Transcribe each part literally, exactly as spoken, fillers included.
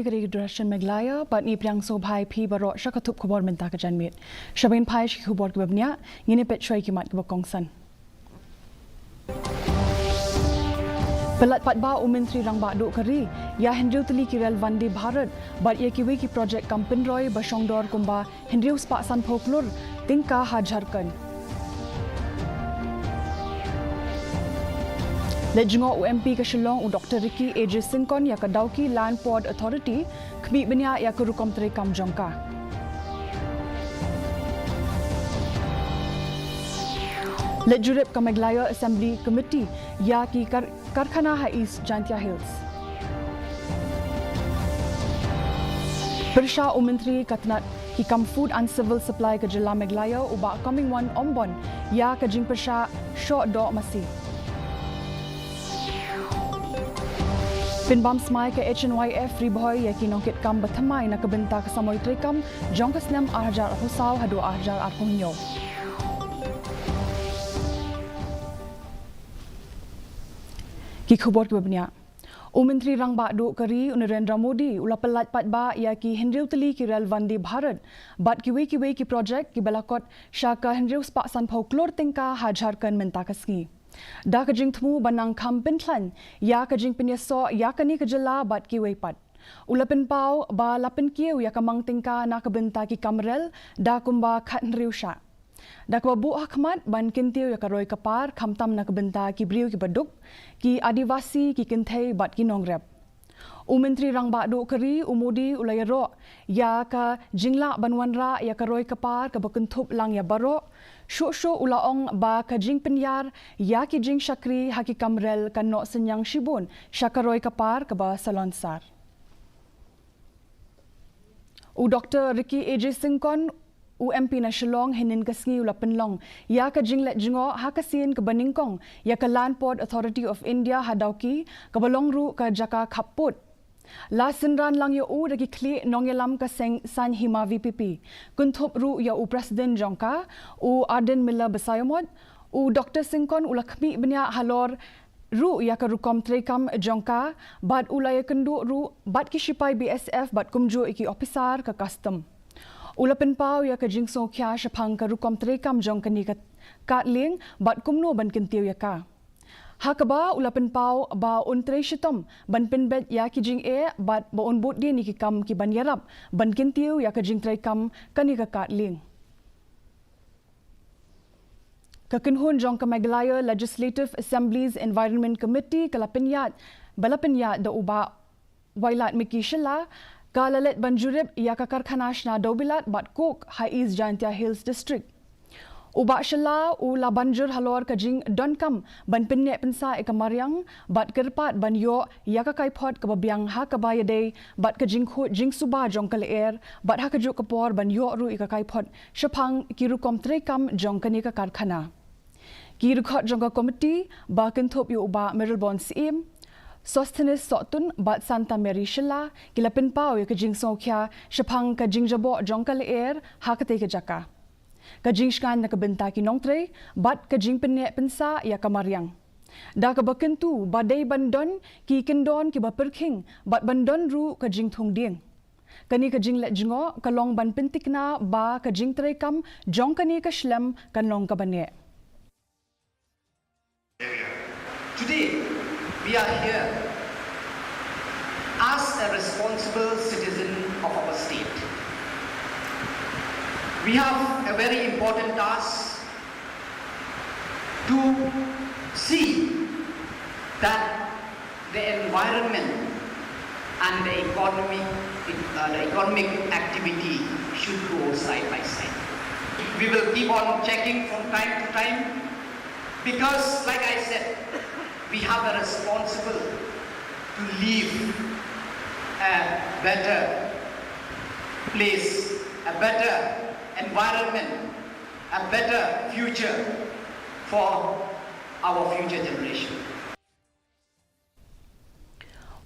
Ka dei ka Doordarshan Meghalaya, bad ngi pdiang sngewbha ïa phi baroh sha ka thup khubor mynta ka janmiet. Sha ban phai sha ki khubor kiba bniah, ngin ïa peit shuwa ïa ki mat kiba kongsan. Pyllait paidbah u Myntri Rangbah Duh ka ri ïa hynriew tylli ki rel Vande Bharat bad ïa kiwei ki projek kam pynroi ba shongdor kumba hynriew spah sanphew klur tyngka ha Jharkhand. Leit jngoh u M P ka Shillong u Doktor Ricky A J Syngkon ïa ka Dawki Land Port Authority, khmih bniah ïa ka rukom treikam jong ka. Leit jurip ka Meghalaya Assembly Committee ïa ki kar-, karkhana ha East Jaintia Hills. Pyrshah u Myntri ka tnat ki kam Food and Civil Supply ka jylla Meghalaya u Bah Comingone Ymbon ïa ka jingpyrshah shoh doh masi. Pynbam smai ka H N Y F Ri Bhoi ïa ki nongkitkam ba thymmai na ka bynta ka samoi treikam jong ka snem ar hajar arphew saw haduh ar hajar arphew hynñiew. Ki khubor kiba bniah. U Myntri Rangbah Duh ka ri u Narendra Modi u la pyllait paidbah ïa ki hynriew tylli ki rel Vande Bharat bad kiwei kiwei ki projek kiba la kot sha ka hynriew spah sanphew klur tyngka ha Jharkhand mynta ka sngi. Da ka jingthmu ba nang kham pynthlaiñ ïa ka jingpynïasoh ïa kane ka jylla bad kiwei pat. U la pynpaw ba la pynkiew ïa ka mang tyngka na ka bynta ki kam rel da kumba khathynriew shah. Da kaba buh ha khmat ban kyntiew ïa ka roi ka par khamtam na ka bynta ki briew kiba duk, ki Adivasi, ki kynthei bad ki nongrep. U Myntri Rangbah Duh ka ri u Modi u la ïaroh ïa ka jinglah ban wanrah ïa ka roi ka par kaba kynthup lang ïa baroh. Shuh shuh u la ong ba ka jingpynïar ïa ki jingshakri ha ki kam rel kan noh synñiang shibun sha ka roi ka par kaba salonsar. U Doktor Ricky A J Syngkon, u M P na Shillong, hynnin ka sngi u la pynlong ïa ka jingleit jngoh ha ka sien kaba nyngkong ïa ka Land Port Authority of India ha Dawki, kaba long ruh ka jaka khappud. La synran lang ïa u da ki khlieh nongïalam ka seng saiñ hima V P P, kynthup ruh ïa u President jong ka, u Ardent Miller Basaiawmoit. U Doktor Syngkon u la khmih bniah halor ruh ïa ka rukom treikam jong ka, bad u la ïakynduh ruh bad ki shipai B S F bad kumjuh ïa ki ophisar ka Custom. U la pynpaw ïa ka jingsngewkhia shaphang ka rukom treikam jong kane ka kad lieng bad kumno ban kyntiew ïa ka. Ha kaba u la pynpaw ba un trei shitom ban pynbeit ïa ki jingeh bad ba un bud dien ïa ki kam kiban ïarap ban kyntiew ïa ka jingtreikam kane ka kad lieng. Ka kynhun jong ka Meghalaya Legislative Assembly's Environment Committee ka la pynïaid, ba la pynïaid da u Bah Wailadmiki Shylla, ka la leit ban jurip ïa ka karkhana shna dewbilat bad coke ha East Jaintia Hills District. U Bah Shylla u la ban jur halor ka jingdonkam ban pynneh pynsah ïa ka mariang bad kyrpad ban ïoh ïa ka kaiphod kaba biang ha kaba ïadei bad ka jingkhuid jingsuba jong ka lyer, bad ha kajuh ka por ban ïoh ruh ïa ka kaiphod shaphang ki rukom treikam jong kane ka karkhana. Ki dkhot jong ka komiti ba kynthup ïa u Bah Mayralborn Syiem, Sosthenes Sohtun bad Santa Mary Shylla ki la pynpaw ïa ka jingsngewkhia shaphang ka jingjaboh jong ka lyer ha katei ka jaka, ka jingshngaiñ na ka bynta ki nongtrei bad ka jingpynneh pynsah ïa ka mariang. Da kaba kyntu ba dei ban don ki kyndon kiba pyrkhing bad ban don ruh ka jingthung dieng. Kane ka jingleit jngoh ka long ban pyntikna ba ka jingtreikam jong kane ka shlem kan long kaba neh. Today, we are here as a responsible citizen of our state. We have a very important task to see that the environment and the economy, uh, the economic activity should go side by side. We will keep on checking from time to time because, like I said, we have a responsible to leave a better place, a better environment, a better future for our future generation.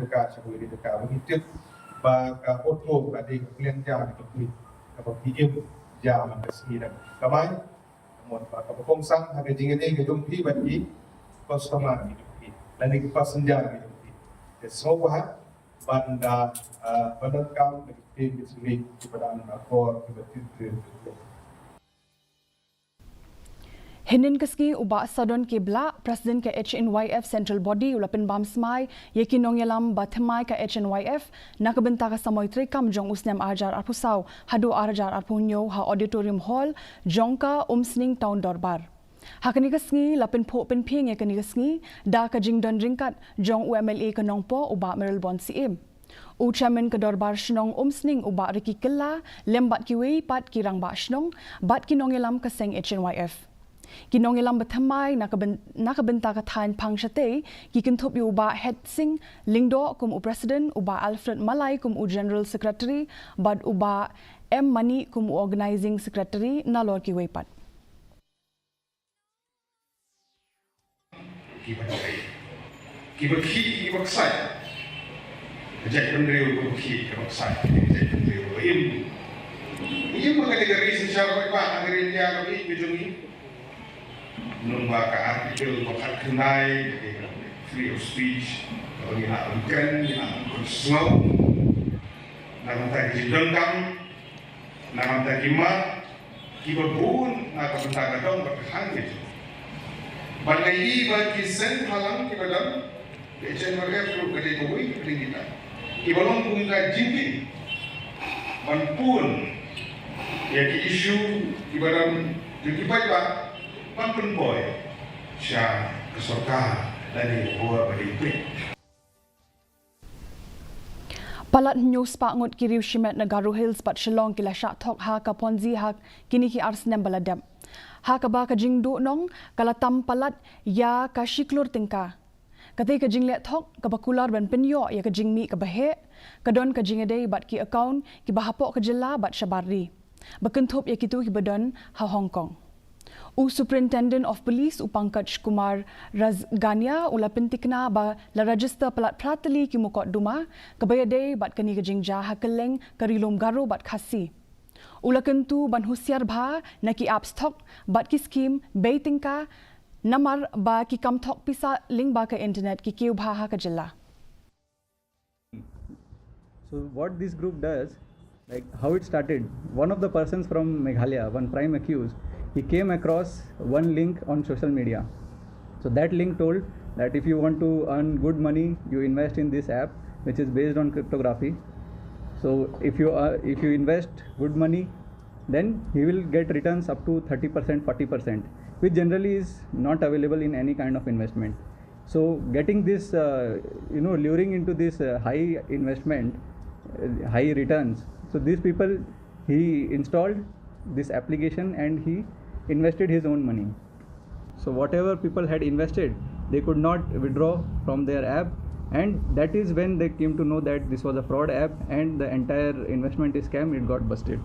jaka sha kawei ka jaka, ba ngi tip ba ka auto ka dei ka pliang jam jong phi, kaba phi im jam ha ka sngi dang kamai. Namar ba kaba kongsan ha ka jingïadei ka jong phi bad ki customer ki jong phi lane ki passenger ki jong phi. Te sngewbha ban da, ah, ban da kam da ki ktien ki sngewbha kiba dang akor kiba tip tip. Hynnin ka sngi u Bah Sadon K Blah, President ka H N Y F Central Body, u la pynbam smai ïa ki nongïalam ba thymmai ka H N Y F na ka bynta ka samoi treikam jong u snem ar hajar arphew saw haduh ar hajar arphew hynñiew ha Auditorium Hall jong ka Umsning Town Dorbar. Ha kane ka sngi la pynphuh pynphieng ïa kane ka sngi da ka jingdon ryngkat jong u M L A ka Nongpoh, u Bah Mayralborn Syiem. U Chairman ka Dorbar Shnong Umsning, u Bah Ricky Kylla, lem bad kiwei pat ki rangbah shnong bad ki nongïalam ka seng H N Y F. Ki nongïalam ba thymmai na ka byn-, na ka bynta ka thaiñ Phangshatei ki kynthup ïa u Bah Hetsing Lyngdoh kum u President, u Bah Alfred Malai kum u General Secretary bad u Bah M Mani kum u Organising Secretary, nalor kiwei pat. Kiba khih, kiba khih, kiba ksai. Ka jaitbynriew kaba khih, kaba ksai, ka jaitbynriew kaba im. Im ha ka ri synshar paidbah, ha ka ri India kaba ïeit ka jong ngi. Lyngba ka article ba khatkhyndai, ka free of speech, kaba ngi lah ban kren, ngi lah ban pynsngew. Na ka bynta ki jingdonkam, na ka bynta ki mat, kiba bun na ka bynta ka dong bad ka thaiñ ka jong. Bad nga ïohi ba ki seng bhalang kiba don, ka H N Y F ruh ka dei kawei ka dei kita kiba long kum ka jingkit ban pun ïa ki issue kiba don jong ki paidbah ban pynpoi sha ka sorkar lane ka bor ba dei peit. Palat hynñiew spah ngut ki riew shimet na Garo Hills bad Shillong ki la shah thok ha ka Ponzi ha kine ki ar snem ba la dep, ha kaba ka jingduh nong ka la tam palat ïa ka shi klur tyngka. Katei ka jingleh thok kaba kular ban pynïoh ïa ka jingmih kaba heh, ka don ka jingïadei bad ki account kiba hapoh ka jylla bad shabar ri, ba kynthup ïa kito kiba don ha Hong Kong. U Superintendent of Police, u Pankaj Kumar Rajgania, u la pyntikna ba la register palat phra tylli ki mukotduma kaba ïadei bad kane ka jingjia ha kylleng ka Ri Lum Garo bad Khasi. U la kyntu ban husiar bha na ki apps thok bad ki skim bei tyngka, namar ba ki kam thok pisa lyngba ka internet ki kiew bha ha ka jylla. So what this group does, like how it started, one of the persons from Meghalaya, one prime accused, he came across one link on social media. So that link told that if you want to earn good money, you invest in this app, which is based on cryptography. So if you are, if you invest good money, then he will get returns up to thirty percent, forty percent, which generally is not available in any kind of investment. So getting this, uh, you know, luring into this uh, high investment, uh, high returns. So these people, he installed this application and he invested his own money. So whatever people had invested, they could not withdraw from their app, and that is when they came to know that this was a fraud app and the entire investment scam, it got busted.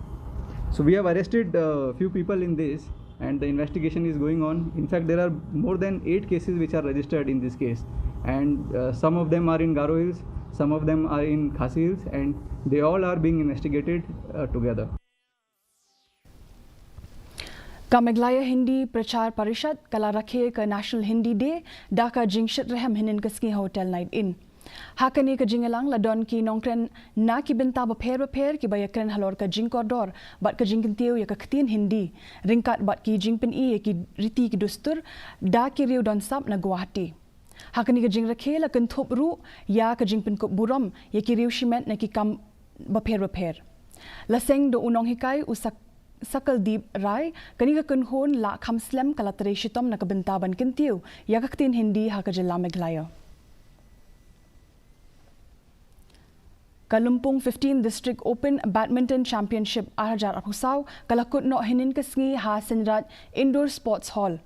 So we have arrested a few people in this, and the investigation is going on. In fact, there are more than eight cases which are registered in this case, and uh, some of them are in Garo Hills, some of them are in Khasi Hills, and they all are being investigated uh, together. Ka Meghalaya Hindi Prachar Parishad ka la rakhe ka National Hindi Day da ka jingshitrhem hynnin ka sngi ha Hotel Night Inn. Ha kane ka jingïalang la don ki nongkren na ki bynta bapher bapher kiba ïakren halor ka jingkordor bad ka jingkyntiew ïa ka ktien Hindi, ryngkat bad ki jingpyni ïa ki riti ki dustur da ki riew don sap na Guwahati. Ha kane ka jingrakhe la kynthup ruh ïa ka jingpynkup burom ïa ki riew shimet na ki kam bapher bapher. La seng da u nonghikai u Sak Sakaldeep Rai, kane ka kynhun lah kham slem ka la trei shitom na ka bynta ban kyntiew ïa ka ktien Hindi ha ka jylla Meghalaya. Ka Lympung fifteen District Open Badminton Championship ar hajar arphew saw ka la kut noh hynnin ka sngi ha Seiñraij Indoor Sports Hall,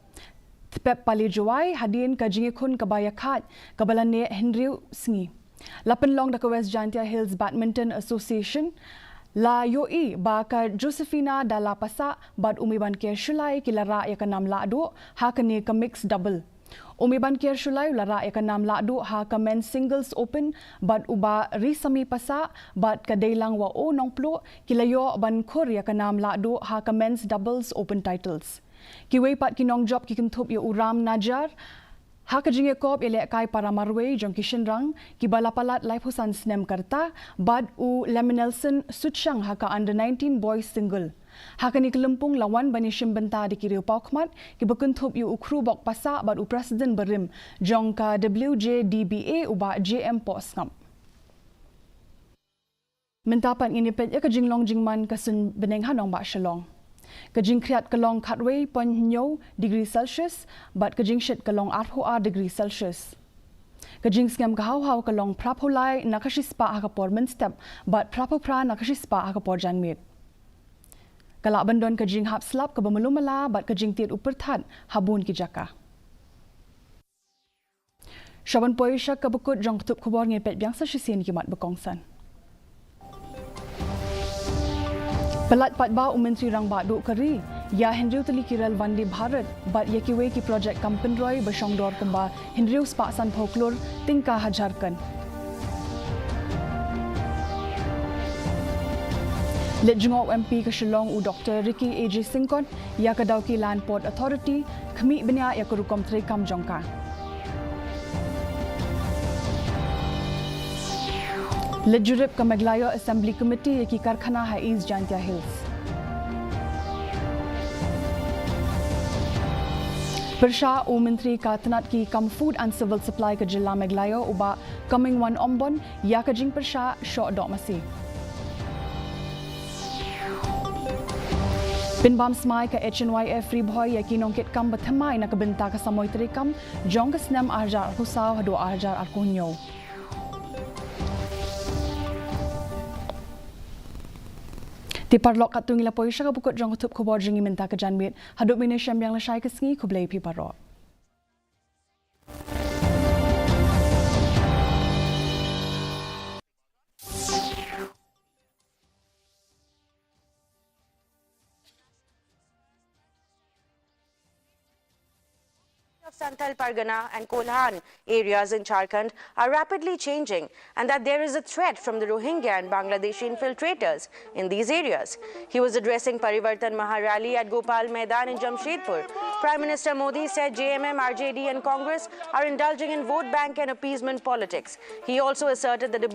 Thpep Pale Jowai, hadien ka jingïakhun kaba ïakhaid kaba la neh hynriew sngi. La pynlong da ka West Jaintia Hills Badminton Association. La ïohi ba ka Josephina Dalla Passah bad u Mebanker Shullai ki la rah ïa ka nam lahduh ha kane ka mixed double. U Mebanker Shullai u la rah ïa ka nam lahduh ha ka Men's Singles Open bad u Bah Risami Passah bad ka Deilangwaoo Nongpluh ki la ïoh ban khur ïa ka nam lahduh ha ka Men's Doubles Open Titles. Kiwei pat ki nongjop ki kynthup ïa u Ram Najiar. Ha ka jingïakop ïalehkai para marwei jong ki shynrang kiba la palat laiphew san snem ka rta bad u Leminelson Suchang ha ka Under nineteen Boys Single. Ha kane ka lympung la wan ban ïashim bynta da ki riew paw khmat kiba kynthup ïa u Khrubok Passah bad u President barim jong ka W J D B A u Bah J M Pohsngap. Mynta pat ngin ïa peit ïa ka jinglong jingman ka suiñ bneng ha nongbah Shillong. Ka jingkhriat ka long khatwei point hynñiew degree Celsius bad ka jingshit ka long arphew ar degree Celsius. Ka jingsngem ka hawhaw ka long phraphew lai na ka shispah ha ka por mynstep bad phraphew phra na ka shispah ha ka por janmiet. Ka lah ban don ka jinghap slap kaba malu mala bad ka jingtied u pyrthat ha bun ki jaka. Sha ban poi sha kaba kut jong ka tup khubor, ngin peit biang sa shisien ki mat ba kongsan. Pyllait paidbah u Myntri Rangbah Duh ka ri, Ïa hynriew tylli ki rel Vande Bharat bad ïa kiwei ki projek kam pynroi ba shongdor kumba hynriew spah sanphew klur tyngka ha Jharkhand. Leit jngoh u M P ka Shillong u Doctor Ricky A J Syngkon ïa ka Dawki Land Port Authority, khmih bniah ïa ka rukom treikam jong ka. Leit jurip ka Meghalaya Assembly Committee ïa ki karkhana ha East Jaintia Hills. Pyrshah u Myntri ka tnat ki kam Food and Civil Supply ka jylla Meghalaya u Bah Comingone Ymbon ïa ka jingpyrshah shoh doh masi. Pynbam smai ka H N Y F Ri Bhoi ïa ki nongkitkam ba thymmai na ka bynta ka samoi treikam jong ka snem ar hajar arphew saw haduh ar hajar arphew hynñiew. Te paralok, katto ngi la poi sha kaba kut jong ka thup khubor jong ngi mynta ka janmiet. Haduh mynne shem biang lashai ka sngi, khublei phi baroh. Of Santhal Pargana and Kolhan areas in Jharkhand are rapidly changing, and that there is a threat from the Rohingya and Bangladeshi infiltrators in these areas. He was addressing Parivartan Maha Rally at Gopal Maidan in Jamshedpur. Prime Minister Modi said J M M, R J D and Congress are indulging in vote bank and appeasement politics. He also asserted that the